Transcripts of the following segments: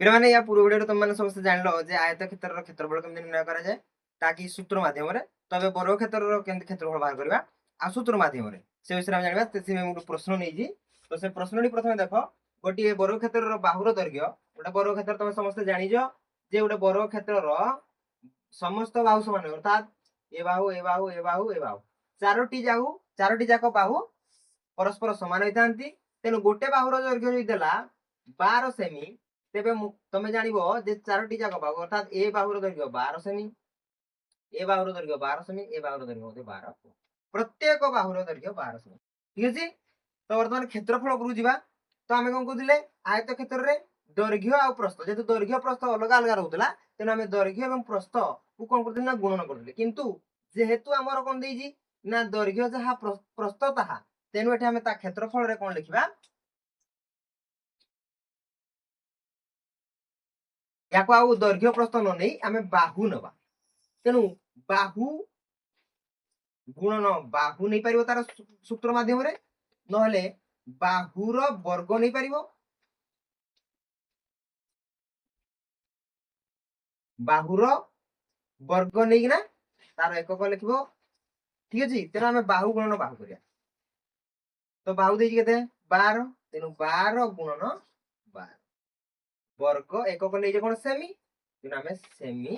ପିଲାମାନେ, ୟା ପୂର୍ବ ଭିଡ଼ିଓରେ ତୁମେମାନେ ସମସ୍ତେ ଜାଣିଲ ଯେ ଆୟତ କ୍ଷେତ୍ରର କ୍ଷେତ୍ରଫଳ କେମିତି ନିର୍ଣ୍ଣୟ କରାଯାଏ, ତାକି ସୂତ୍ର ମାଧ୍ୟମରେ। ତବେ ବର୍ଗ କ୍ଷେତ୍ରର କେମିତି କ୍ଷେତ୍ରଫଳ ବାହାର କରିବା ଆଉ ସୂତ୍ର ମାଧ୍ୟମରେ, ସେ ବିଷୟରେ ଆମେ ଜାଣିବା। ସେଥିପାଇଁ ମୁଁ ଗୋଟେ ପ୍ରଶ୍ନ ନେଇଛି। ତ ସେ ପ୍ରଶ୍ନଟି ପ୍ରଥମେ ଦେଖ। ଗୋଟିଏ ବର୍ଗ କ୍ଷେତ୍ରର ବାହୁର ଦୈର୍ଘ୍ୟ, ଗୋଟେ ବର୍ଗ କ୍ଷେତ୍ର ତମେ ସମସ୍ତେ ଜାଣିଛ ଯେ ଗୋଟେ ବର୍ଗ କ୍ଷେତ୍ରର ସମସ୍ତ ବାହୁ ସମାନ, ଅର୍ଥାତ୍ ଏ ବାହୁ, ଏ ବାହୁ, ଏ ବାହୁ, ଏ ବାହୁ, ଚାରୋଟି ଯାକ ବାହୁ ପରସ୍ପର ସମାନ ହୋଇଥାନ୍ତି। ତେଣୁ ଗୋଟେ ବାହୁର ଦୈର୍ଘ୍ୟ ଯଦି ଦେଲା 12 ସେମି, ତେବେ ତମେ ଜାଣିବ ଯେ ଚାରୋଟି ଯାକ ବାହୁ, ଅର୍ଥାତ୍ ଏ ବାହୁର ଦୈର୍ଘ୍ୟ 12 ସେମି, ଏ ବାହୁର ଦୈର୍ଘ୍ୟ 12 ସେମି, ଏ ବାହୁର ଦୈର୍ଘ୍ୟ ମଧ୍ୟ 12, ପ୍ରତ୍ୟେକ ବାହୁର ଦୈର୍ଘ୍ୟ 12 ସେମି। ଠିକ ଅଛି। ତ ବର୍ତ୍ତମାନ କ୍ଷେତ୍ରଫଳ ଉପରକୁ ଯିବା। ତ ଆମେ କଣ କହୁଥିଲେ, ଆୟତ କ୍ଷେତ୍ରରେ ଦୈର୍ଘ୍ୟ ଆଉ ପ୍ରସ୍ଥ, ଯେହେତୁ ଦୈର୍ଘ୍ୟ ପ୍ରସ୍ଥ ଅଲଗା ଅଲଗା ରହୁଥିଲା, ତେଣୁ ଆମେ ଦୈର୍ଘ୍ୟ ଏବଂ ପ୍ରସ୍ଥକୁ କଣ କରୁଥିଲେ ନା ଗୁଣନ କରୁଥିଲେ। କିନ୍ତୁ ଯେହେତୁ ଆମର କଣ ଦେଇଛି ନା ଦୈର୍ଘ୍ୟ ଯାହା ପ୍ରସ୍ଥ ତାହା, ତେଣୁ ଏଠି ଆମେ ତା କ୍ଷେତ୍ରଫଳରେ କଣ ଲେଖିବା, ୟାକୁ ଆଉ ଦୈର୍ଘ୍ୟ ପ୍ରସ୍ଥ ନ ନେଇ ଆମେ ବାହୁ ନେବା। ତେଣୁ ବାହୁ ଗୁଣନ ବାହୁ ନେଇପାରିବ ତାର ସୂତ୍ର ମାଧ୍ୟମରେ, ନହେଲେ ବାହୁର ବର୍ଗ ନେଇପାରିବ। ବାହୁର ବର୍ଗ ନେଇକିନା ତାର ଏକକ ଲେଖିବ। ଠିକ ଅଛି। ତେଣୁ ଆମେ ବାହୁ ଗୁଣନ ବାହୁ କରିବା। ତ ବାହୁ ଦେଇଛି କେତେ, 12, ତେଣୁ 12 ଗୁଣନ 12 ବର୍ଗ ଏକକ ନେଇଛେ କଣ ସେମି, ତେଣୁ ଆମେ ସେମି।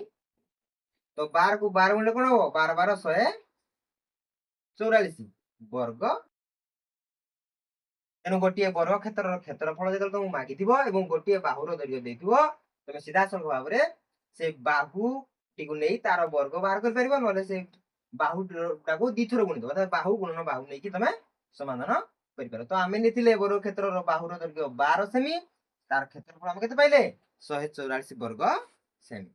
ତ 12 କୁ 12 ଗୁଣିଲେ କଣ ହବ, 12 12 144 ବର୍ଗ। ତେଣୁ ଗୋଟିଏ ବର୍ଗ କ୍ଷେତ୍ରର କ୍ଷେତ୍ରଫଳ ଯେତେବେଳେ ତମକୁ ମାଗିଥିବ ଏବଂ ଗୋଟିଏ ବାହୁର ଦୈର୍ଘ୍ୟ ଦେଇଥିବ, ତମେ ସିଧାସଳଖ ଭାବରେ ସେ ବାହୁଟିକୁ ନେଇ ତାର ବର୍ଗ ବାହାର କରିପାରିବ, ନହେଲେ ସେ ବାହୁଟାକୁ ଦିଥର ଗୁଣିଦବ, ଅର୍ଥାତ୍ ବାହୁ ଗୁଣନ ବାହୁ ନେଇକି ତମେ ସମାଧାନ କରିପାରିବ। ତ ଆମେ ନେଇଥିଲେ ବର୍ଗ କ୍ଷେତ୍ରର ବାହୁର ଦୈର୍ଘ୍ୟ 12 ସେମି, ତାର କ୍ଷେତ୍ରଫଳ ଆମେ କେତେ ପାଇଲେ, 144 ବର୍ଗ ସେମି।